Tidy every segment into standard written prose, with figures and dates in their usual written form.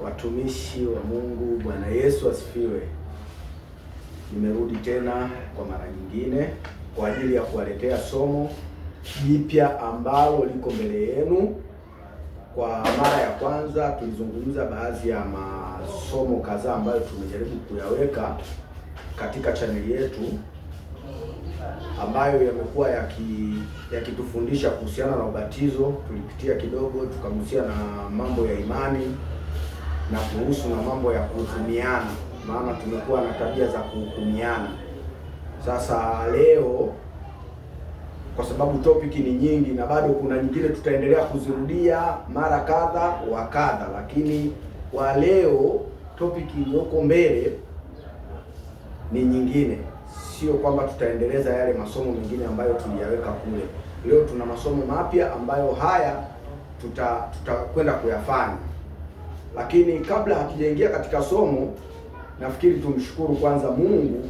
Watumishi wa Mungu, Bwana Yesu asifiwe. Nimerudi tena kwa mara nyingine kwa ajili ya kuwaletea somo jipya ambalo liko mbele yenu. Kwa mara ya kwanza tulizungumza baadhi ya masomo kadhaa ambayo tumejaribu kuyaweka katika chaneli yetu ambayo yamekuwa yakitufundisha kuhusiana na ubatizo. Tulipitia kidogo, tukagusia na mambo ya imani na kuhusu na mambo ya kuhukumiana, maana tumekuwa na tabia za kuhukumiana. Sasa leo kwa sababu topic ni nyingi na bado kuna nyingine tutaendelea kuzirudia mara kadha wa kadha, lakini kwa leo topic iliyoko mbele ni nyingine, sio kwamba tutaendeleza yale masomo mengine ambayo tuliyaweka kule. Leo tuna masomo mapya ambayo haya tutakwenda kuyafanya, lakini kabla hatujaingia katika somo, nafikiri tumshukuru kwanza Mungu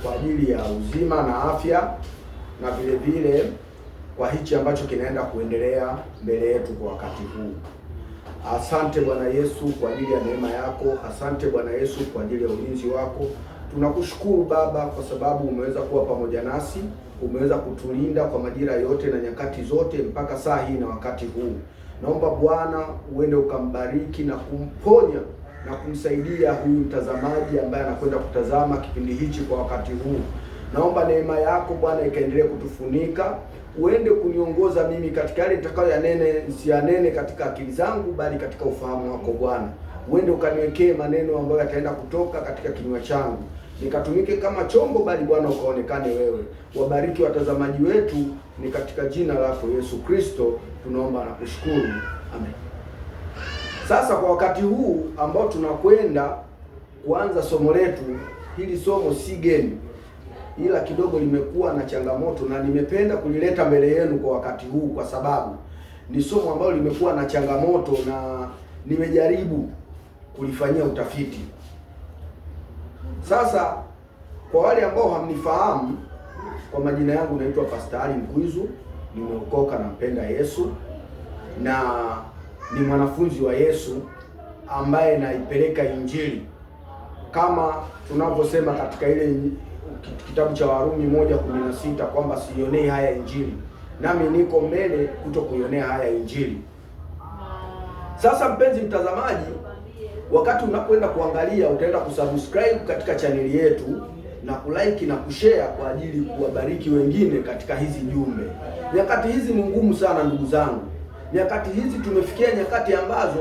kwa ajili ya uzima na afya na vile vile kwa hichi ambacho kinaenda kuendelea mbele yetu kwa wakati huu. Asante Bwana Yesu kwa ajili ya neema yako. Asante Bwana Yesu kwa ajili ya ulinzi wako. Tunakushukuru Baba kwa sababu umeweza kuwa pamoja nasi, umeweza kutulinda kwa majira yote na nyakati zote mpaka saa hii na wakati huu. Naomba Bwana uende ukambariki na kumponya na kumsaidia huyu mtazamaji ambaye anakwenda kutazama kipindi hichi kwa wakati huu. Naomba neema yako Bwana ikaendelee kutufunika, uende kuniongoza mimi katika yale nitakayoyanene, nisiyanene katika akili zangu, bali katika ufahamu wako Bwana. Uende ukaniwekee maneno ambayo yataenda kutoka katika kinywa changu, nikatumike kama chombo, bali Bwana ukaonekane wewe. Wabariki watazamaji wetu, ni katika jina lako Yesu Kristo tunaomba na kushukuru, amen. Sasa kwa wakati huu ambao tunakwenda kuanza somo letu, hili somo si geni, ila kidogo limekuwa na changamoto na nimependa kulileta mbele yenu kwa wakati huu kwa sababu ni somo ambalo limekuwa na changamoto na nimejaribu kulifanyia utafiti. Sasa kwa wale ambao hamnifahamu, kwa majina yangu naitwa Pastor Ali Mkwizu, nimeokoka na mpenda Yesu na ni mwanafunzi wa Yesu ambaye naipeleka Injili kama tunavyosema katika ile kitabu cha Warumi 1:16 kwamba siionei haya Injili, nami niko mbele kuto kuionea haya Injili. Sasa mpenzi mtazamaji, wakati unapoenda kuangalia, utaenda kusubscribe katika chaneli yetu na kulike na kushare kwa ajili kuwabariki wengine katika hizi jumbe. Nyakati hizi ni ngumu sana ndugu zangu. Nyakati hizi tumefikia nyakati ambazo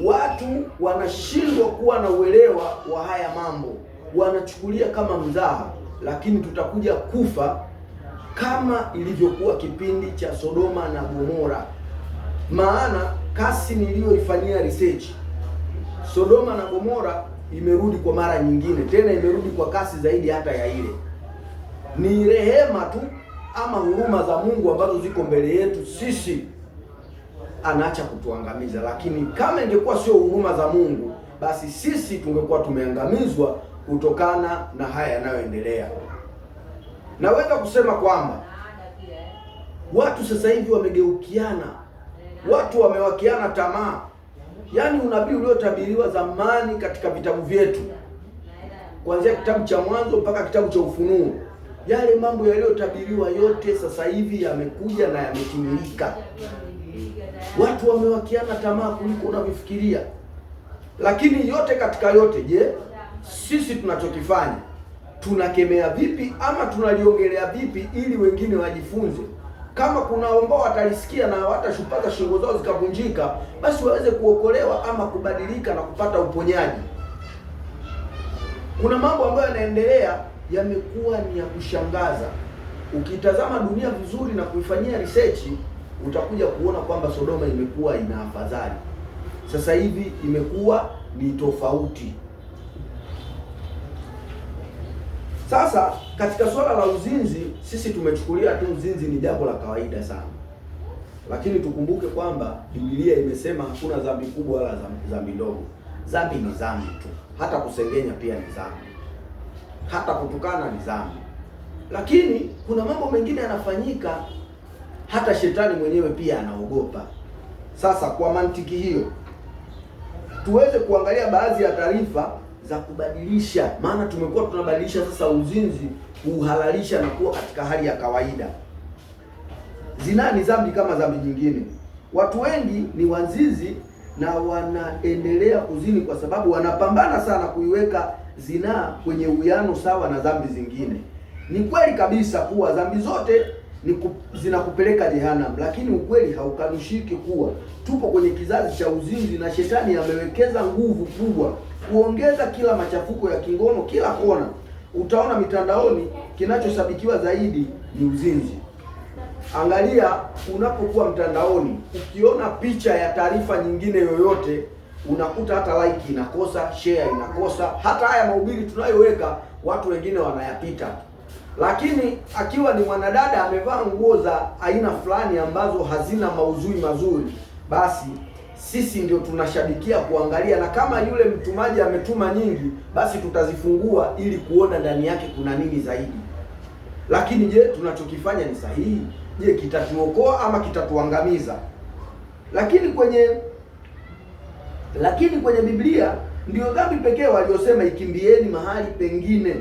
watu wanashindwa kuwa na uelewa wa haya mambo, wanachukulia kama mzaha, lakini tutakuja kufa kama ilivyokuwa kipindi cha Sodoma na Gomora. Maana kasi niliyoifanyia research, Sodoma na Gomora imerudi kwa mara nyingine tena, imerudi kwa kasi zaidi hata ya ile. Ni rehema tu ama huruma za Mungu ambazo ziko mbele yetu sisi, anaacha kutuangamiza. Lakini kama ingekuwa sio huruma za Mungu, basi sisi tungekuwa tumeangamizwa kutokana na haya yanayoendelea. Naweza kusema kwamba watu sasa hivi wamegeukiana, watu wamewakiana tamaa. Yaani unabii uliotabiriwa zamani katika vitabu vyetu, kuanzia kitabu cha Mwanzo mpaka kitabu cha Ufunuo, yale mambo yaliyotabiriwa yote sasa hivi yamekuja na yametimilika. Watu wamewakiana tamaa kuliko unavyofikiria. Lakini yote katika yote, je, sisi tunachokifanya tunakemea vipi ama tunaliongelea vipi ili wengine wajifunze? Kama kuna ambao watalisikia na hawatashupaza shingo zao zikavunjika, basi waweze kuokolewa ama kubadilika na kupata uponyaji. Kuna mambo ambayo yanaendelea yamekuwa ni ya kushangaza. Ukitazama dunia vizuri na kuifanyia research, utakuja kuona kwamba Sodoma imekuwa ina afadhali. Sasa hivi imekuwa ni tofauti. Sasa katika suala la uzinzi, sisi tumechukulia tu uzinzi ni jambo la kawaida sana, lakini tukumbuke kwamba Biblia imesema hakuna dhambi kubwa wala dhambi ndogo. Dhambi ni dhambi tu, hata kusengenya pia ni dhambi, hata kutukana ni dhambi. Lakini kuna mambo mengine yanafanyika, hata shetani mwenyewe pia anaogopa. Sasa kwa mantiki hiyo, tuweze kuangalia baadhi ya taarifa za kubadilisha, maana tumekuwa tunabadilisha sasa uzinzi kuuhalalisha na kuwa katika hali ya kawaida. Zinaa ni dhambi kama dhambi nyingine. Watu wengi ni wazinzi na wanaendelea kuzini kwa sababu wanapambana sana kuiweka zinaa kwenye uwiano sawa na dhambi zingine. Ni kweli kabisa kuwa dhambi zote zinakupeleka jehanamu, lakini ukweli haukanushiki kuwa tupo kwenye kizazi cha uzinzi na shetani amewekeza nguvu kubwa kuongeza kila machafuko ya kingono kila kona. Utaona mitandaoni kinachosabikiwa zaidi ni uzinzi. Angalia unapokuwa mtandaoni, ukiona picha ya taarifa nyingine yoyote, unakuta hata like inakosa, share inakosa, hata haya mahubiri tunayoweka watu wengine wanayapita. Lakini akiwa ni mwanadada amevaa nguo za aina fulani ambazo hazina maudhui mazuri, basi sisi ndio tunashabikia kuangalia, na kama yule mtumaji ametuma nyingi, basi tutazifungua ili kuona ndani yake kuna nini zaidi. Lakini je, tunachokifanya ni sahihi? Je, kitatuokoa ama kitatuangamiza? Lakini kwenye Biblia ndio dhambi pekee waliosema ikimbieni mahali pengine.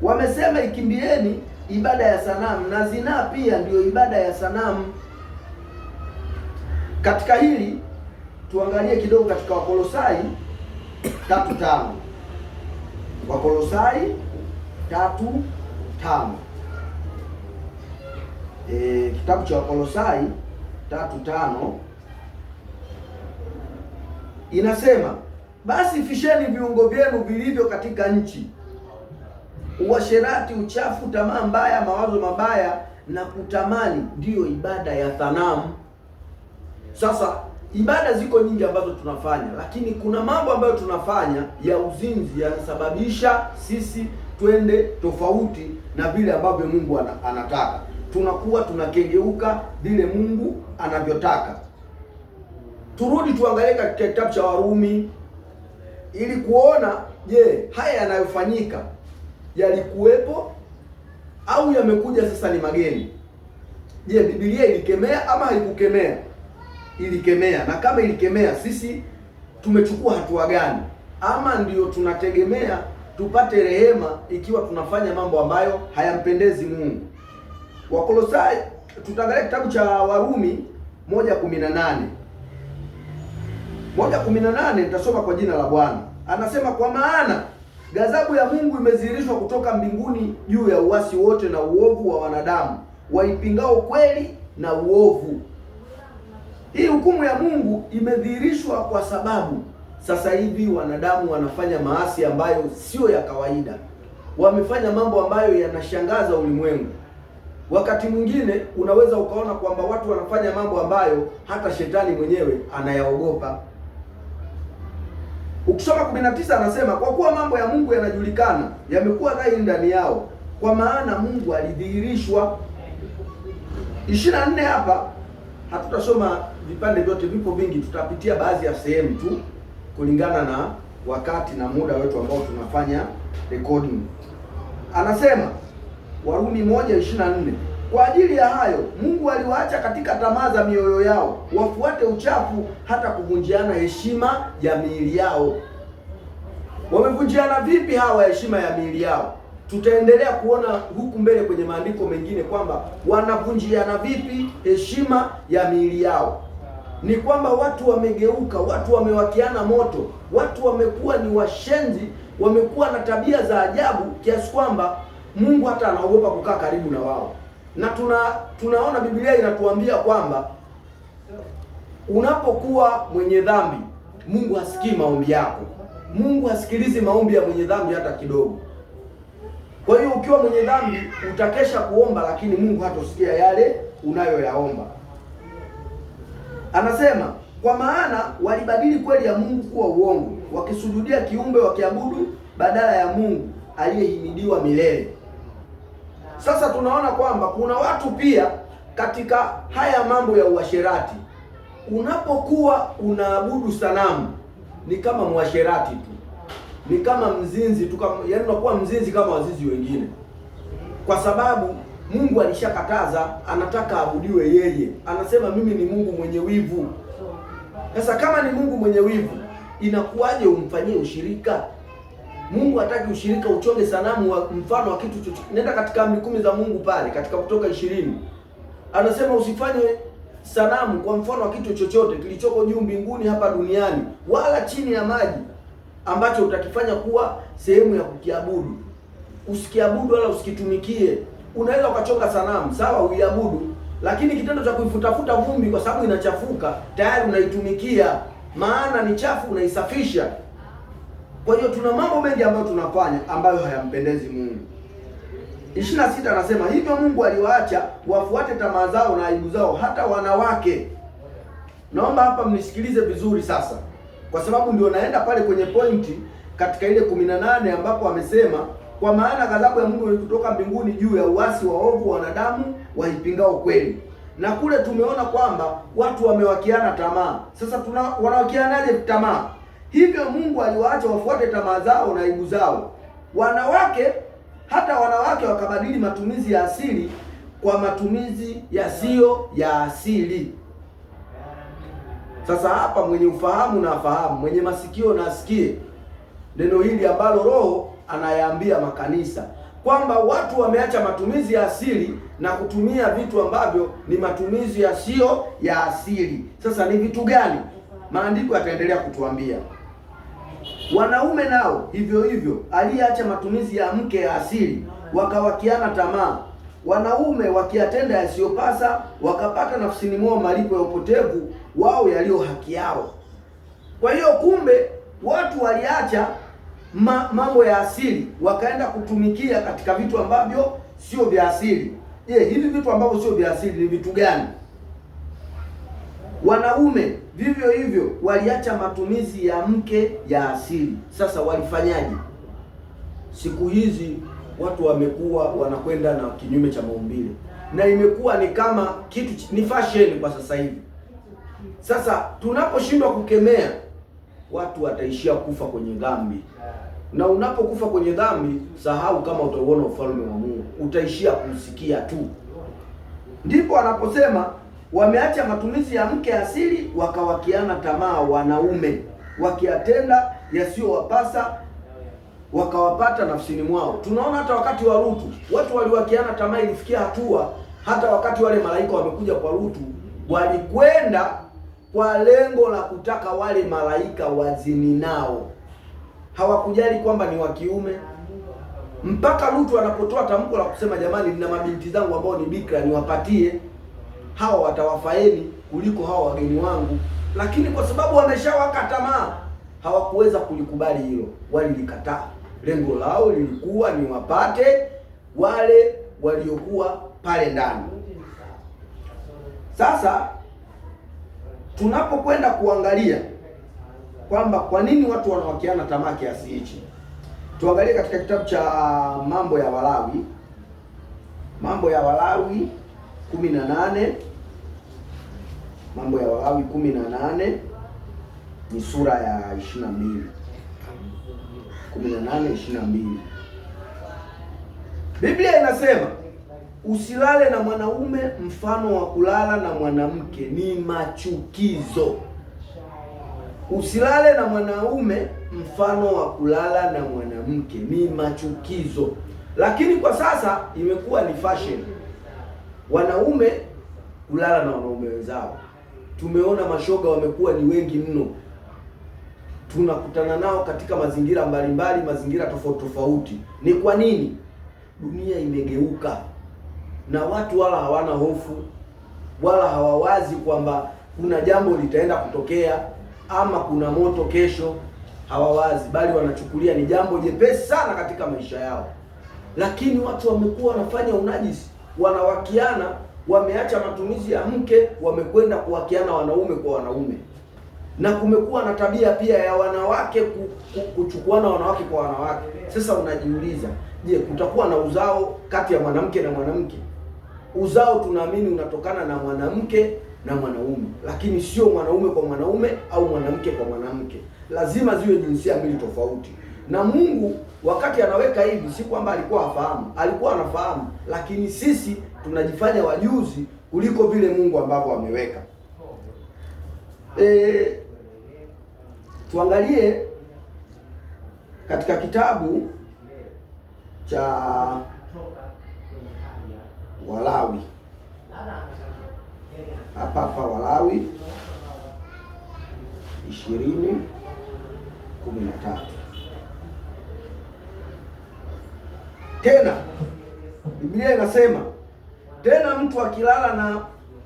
Wamesema ikimbieni ibada ya sanamu, na zinaa pia ndio ibada ya sanamu. Katika hili tuangalie kidogo katika Wakolosai 3:5. Wakolosai 3:5. Kitabu cha Wakolosai 3:5 inasema, basi fisheni viungo vyenu vilivyo katika nchi, uasherati, uchafu, tamaa mbaya, mawazo mabaya na kutamani, ndiyo ibada ya sanamu. Sasa ibada ziko nyingi ambazo tunafanya, lakini kuna mambo ambayo tunafanya ya uzinzi yanasababisha sisi twende tofauti na vile ambavyo Mungu anataka. Tunakuwa tunakengeuka vile Mungu anavyotaka. Turudi tuangalie katika kitabu cha Warumi ili kuona, je, haya yanayofanyika yalikuwepo au yamekuja sasa ni mageni? Je, Biblia ilikemea ama haikukemea? Ilikemea. Na kama ilikemea, sisi tumechukua hatua gani? Ama ndio tunategemea tupate rehema ikiwa tunafanya mambo ambayo hayampendezi Mungu? Wakolosai, tutaangalia kitabu cha Warumi 1:18. 1:18 nitasoma kwa jina la Bwana. Anasema, kwa maana ghadhabu ya Mungu imedhihirishwa kutoka mbinguni juu ya uasi wote na uovu wa wanadamu waipingao kweli na uovu. Hii hukumu ya Mungu imedhihirishwa kwa sababu sasa hivi wanadamu wanafanya maasi ambayo sio ya kawaida. Wamefanya mambo ambayo yanashangaza ulimwengu. Wakati mwingine unaweza ukaona kwamba watu wanafanya mambo ambayo hata shetani mwenyewe anayaogopa. Ukisoma 19 anasema, kwa kuwa mambo ya Mungu yanajulikana, yamekuwa dhahiri ndani yao, kwa maana Mungu alidhihirishwa. 24 hapa hatutasoma vipande vyote, vipo vingi, tutapitia baadhi ya sehemu tu kulingana na wakati na muda wetu ambao tunafanya recording. Anasema Warumi 1:24, kwa ajili ya hayo Mungu aliwaacha katika tamaa za mioyo yao, wafuate uchafu hata kuvunjiana heshima ya miili yao. Wamevunjiana vipi hawa heshima ya miili yao? Tutaendelea kuona huku mbele kwenye maandiko mengine kwamba wanavunjiana vipi heshima ya miili yao. Ni kwamba watu wamegeuka, watu wamewakiana moto, watu wamekuwa ni washenzi, wamekuwa na tabia za ajabu kiasi kwamba Mungu hata anaogopa kukaa karibu na wao. Na tunaona Biblia inatuambia kwamba unapokuwa mwenye dhambi, Mungu hasikii maombi yako. Mungu hasikilizi maombi ya mwenye dhambi hata kidogo. Kwa hiyo ukiwa mwenye dhambi utakesha kuomba, lakini Mungu hatosikia yale unayoyaomba. Anasema, kwa maana walibadili kweli ya Mungu kuwa uongo, wakisujudia kiumbe, wakiabudu badala ya Mungu aliyehimidiwa milele. Sasa tunaona kwamba kuna watu pia katika haya mambo ya uasherati. Unapokuwa unaabudu sanamu ni kama muasherati tu, ni kama mzinzi tu, yaani unakuwa mzinzi kama wazinzi wengine, kwa sababu Mungu alishakataza, anataka aabudiwe yeye. Anasema mimi ni Mungu mwenye wivu. Sasa kama ni Mungu mwenye wivu, Inakuwaje umfanyie ushirika? Mungu hataki ushirika, uchonge sanamu wa mfano wa kitu chochote. Nenda katika amri 10 za Mungu pale katika Kutoka 20. Anasema usifanye sanamu kwa mfano wa kitu chochote kilichoko juu mbinguni, hapa duniani, wala chini ya maji, ambacho utakifanya kuwa sehemu ya kukiabudu. Usikiabudu wala usikitumikie. Unaweza ukachonga sanamu, sawa, uiabudu, lakini kitendo cha kuifutafuta vumbi kwa sababu inachafuka, tayari unaitumikia, maana ni chafu, unaisafisha. Kwa hiyo tuna mambo mengi ambayo tunafanya ambayo hayampendezi Mungu. 26 anasema hivyo Mungu aliwaacha wafuate tamaa zao na aibu zao, hata wanawake. Naomba hapa mnisikilize vizuri sasa, kwa sababu ndio naenda pale kwenye pointi katika ile 18 ambapo amesema kwa maana ghadhabu ya Mungu kutoka mbinguni juu ya uasi wa ovu wanadamu waipingao kweli. Na kule tumeona kwamba watu wamewakiana tamaa. Sasa wanawakianaje tamaa? Hivyo Mungu aliwaacha wafuate tamaa zao na aibu zao. Wanawake, hata wanawake wakabadili matumizi ya asili kwa matumizi yasiyo ya asili. Sasa hapa mwenye ufahamu na afahamu, mwenye masikio na asikie neno hili ambalo Roho anayaambia makanisa, kwamba watu wameacha matumizi ya asili na kutumia vitu ambavyo ni matumizi yasiyo ya asili. Sasa ni vitu gani? Maandiko yataendelea kutuambia. Wanaume nao hivyo hivyo, aliyeacha matumizi ya mke ya asili, wakawakiana tamaa. Wanaume wakiyatenda yasiyopasa, wakapata nafsini mwao malipo ya upotevu wao yaliyo haki yao. Kwa hiyo kumbe watu waliacha mambo ya asili wakaenda kutumikia katika vitu ambavyo sio vya asili. Je, hivi vitu ambavyo sio vya asili ni vitu gani? Wanaume vivyo hivyo waliacha matumizi ya mke ya asili. Sasa walifanyaje? Siku hizi watu wamekuwa wanakwenda na kinyume cha maumbile, na imekuwa ni kama kitu ni fashion kwa sasa hivi. Sasa tunaposhindwa kukemea, watu wataishia kufa kwenye dhambi. Na unapokufa kwenye dhambi, sahau kama utauona ufalme wa Mungu, utaishia kusikia tu. Ndipo anaposema wameacha matumizi ya mke asili, wakawakiana tamaa wanaume, wakiyatenda yasiyowapasa, wakawapata nafsini mwao. Tunaona hata wakati wa Lutu watu waliwakiana tamaa, ilifikia hatua hata wakati wale malaika wamekuja kwa Lutu, walikwenda kwa lengo la kutaka wale malaika wazini nao. Hawakujali kwamba ni wa kiume. Mpaka Lutu anapotoa tamko la kusema, jamani, nina mabinti zangu ambao ni bikra, niwapatie hawa, watawafaeni kuliko hawa wageni wangu. Lakini kwa sababu wameshawaka tamaa, hawakuweza kulikubali hilo, walilikataa. Lengo lao lilikuwa ni wapate wale waliokuwa pale ndani. Sasa tunapokwenda kuangalia kwamba kwa nini watu wanawakiana tamaa kiasi hichi, tuangalie katika kitabu cha Mambo ya Walawi, Mambo ya Walawi 18, Mambo ya Walawi 18 ni sura ya 22. 18 22. Biblia inasema usilale na mwanaume mfano wa kulala na mwanamke ni machukizo. Usilale na mwanaume mfano wa kulala na mwanamke ni machukizo. Lakini kwa sasa imekuwa ni fashion, wanaume kulala na wanaume wenzao. Tumeona mashoga wamekuwa ni wengi mno, tunakutana nao katika mazingira mbalimbali, mazingira tofauti tofauti. Ni kwa nini? Dunia imegeuka na watu wala hawana hofu wala hawawazi kwamba kuna jambo litaenda kutokea ama kuna moto kesho. Hawawazi, bali wanachukulia ni jambo jepesi sana katika maisha yao. Lakini watu wamekuwa wanafanya unajisi, wanawakiana, wameacha matumizi ya mke, wamekwenda kuwakiana wanaume kwa wanaume. Na kumekuwa na tabia pia ya wanawake kuchukuana wanawake kwa wanawake. Sasa unajiuliza, je, kutakuwa na uzao kati ya mwanamke na mwanamke? Uzao tunaamini unatokana na mwanamke na mwanaume, lakini sio mwanaume kwa mwanaume au mwanamke kwa mwanamke. Lazima ziwe jinsia mbili tofauti. Na Mungu wakati anaweka hivi, si kwamba alikuwa hafahamu, alikuwa anafahamu, lakini sisi tunajifanya wajuzi kuliko vile Mungu ambavyo ameweka. Tuangalie katika kitabu cha Walawi, hapa hapa Walawi 20:13. Tena Biblia inasema, tena mtu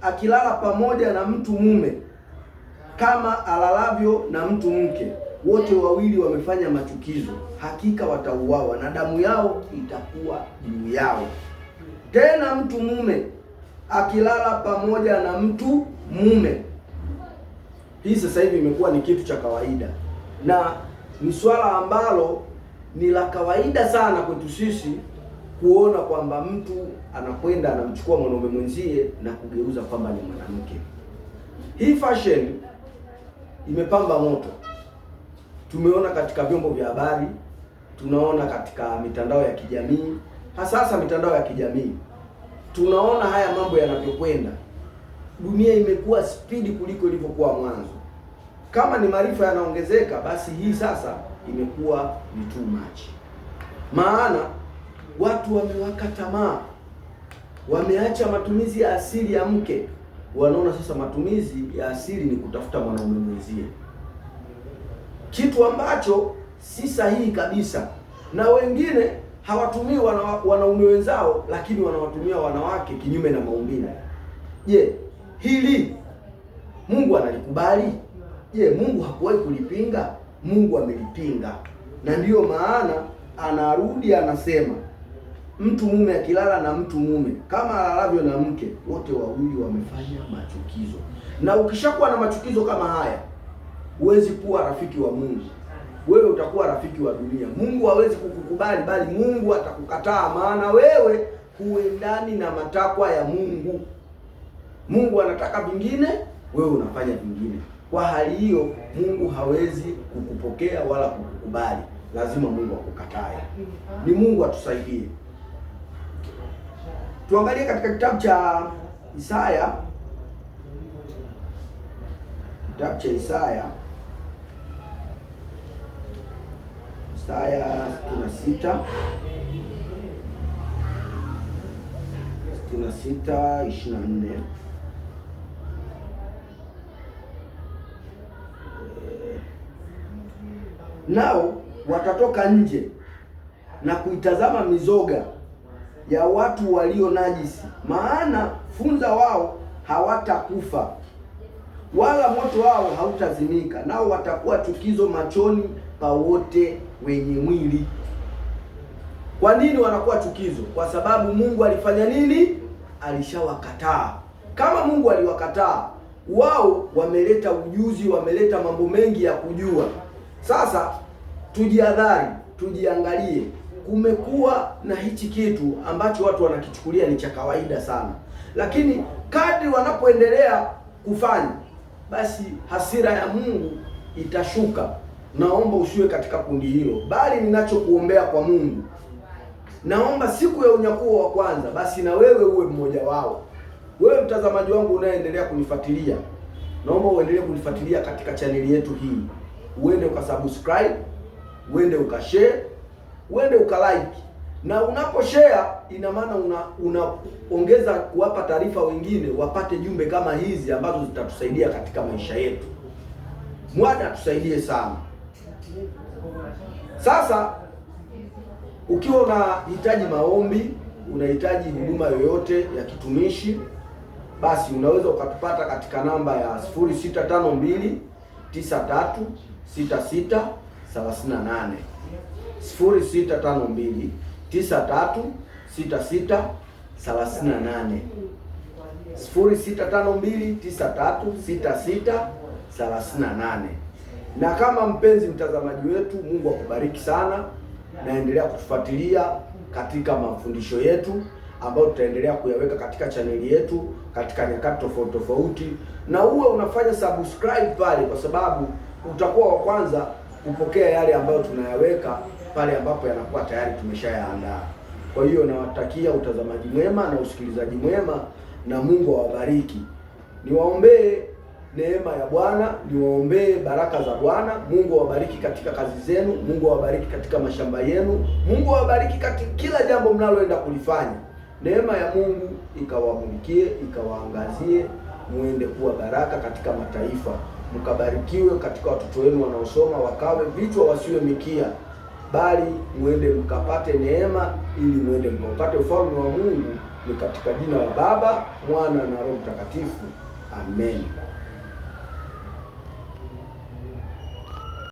akilala pamoja na mtu mume kama alalavyo na mtu mke, wote wawili wamefanya machukizo, hakika watauawa na damu yao itakuwa juu yao. Tena mtu mume akilala pamoja na mtu mume. Hii sasa hivi imekuwa ni kitu cha kawaida na ni swala ambalo ni la kawaida sana kwetu sisi kuona kwamba mtu anakwenda anamchukua mwanaume mwenzie na kugeuza kwamba ni mwanamke. Hii fashion imepamba moto. Tumeona katika vyombo vya habari, tunaona katika mitandao ya kijamii, hasa mitandao ya kijamii. Tunaona haya mambo yanavyokwenda. Dunia imekuwa spidi kuliko ilivyokuwa mwanzo. Kama ni maarifa yanaongezeka, basi hii sasa imekuwa ni too much. Maana watu wamewaka tamaa, wameacha matumizi ya asili ya mke, wanaona sasa matumizi ya asili ni kutafuta mwanaume mwenzie, kitu ambacho si sahihi kabisa. Na wengine hawatumii wanaume wenzao, lakini wanawatumia wanawake kinyume na maumbile. Je, hili Mungu analikubali? Je, Mungu hakuwahi kulipinga? Mungu amelipinga, na ndiyo maana anarudi anasema, mtu mume akilala na mtu mume kama alalavyo na mke, wote wawili wamefanya machukizo. Na ukishakuwa na machukizo kama haya, huwezi kuwa rafiki wa Mungu. Wewe utakuwa rafiki wa dunia. Mungu hawezi kukukubali, bali Mungu atakukataa, maana wewe huendani na matakwa ya Mungu. Mungu anataka vingine, wewe unafanya vingine. Kwa hali hiyo, Mungu hawezi kukupokea wala kukukubali. Lazima Mungu akukatae. Ni Mungu atusaidie. Tuangalie katika kitabu cha Isaya, kitabu cha Isaya, Isaya 66 66:24. Nao watatoka nje na kuitazama mizoga ya watu walio najisi, maana funza wao hawatakufa wala moto wao hautazimika, nao watakuwa chukizo machoni pa wote wenye mwili. Kwa nini wanakuwa chukizo? Kwa sababu Mungu alifanya nini? Alishawakataa. Kama Mungu aliwakataa, wao wameleta ujuzi, wameleta mambo mengi ya kujua. Sasa tujiadhari, tujiangalie. Kumekuwa na hichi kitu ambacho watu wanakichukulia ni cha kawaida sana, lakini kadri wanapoendelea kufanya, basi hasira ya Mungu itashuka. Naomba usiwe katika kundi hilo, bali ninachokuombea kwa Mungu, naomba siku ya unyakuo wa kwanza, basi na wewe uwe mmoja wao. Wewe mtazamaji wangu unayeendelea kunifuatilia, naomba uendelee kunifuatilia katika chaneli yetu hii. Uende ukasubscribe, uende ukashare, uende ukalike. Na unaposhare ina maana unaongeza kuwapa taarifa wengine wapate jumbe kama hizi ambazo zitatusaidia katika maisha yetu. Mwana tusaidie sana. Sasa ukiwa unahitaji maombi, unahitaji huduma yoyote ya kitumishi, basi unaweza ukatupata katika namba ya 0652 93 66 38. 0652 93 66 38. 0652 93 66 38. Na kama mpenzi mtazamaji wetu, Mungu akubariki sana, naendelea kutufuatilia katika mafundisho yetu ambayo tutaendelea kuyaweka katika chaneli yetu katika nyakati tofauti tofauti, na uwe unafanya subscribe pale, kwa sababu utakuwa wa kwanza kupokea yale ambayo tunayaweka pale ambapo yanakuwa tayari tumeshayaandaa. Kwa hiyo nawatakia utazamaji mwema na usikilizaji mwema, na Mungu awabariki. Niwaombee Neema ya Bwana, niwaombee baraka za Bwana. Mungu awabariki katika kazi zenu, Mungu awabariki katika mashamba yenu, Mungu awabariki katika kila jambo mnaloenda kulifanya. Neema ya Mungu ikawamulikie, ikawaangazie, muende kuwa baraka katika mataifa, mkabarikiwe katika watoto wenu wanaosoma, wakawe vichwa wasiwe mikia, bali muende mkapate neema, ili muende mkaupate ufalme wa Mungu. Ni katika jina la Baba, Mwana na Roho Mtakatifu, amen.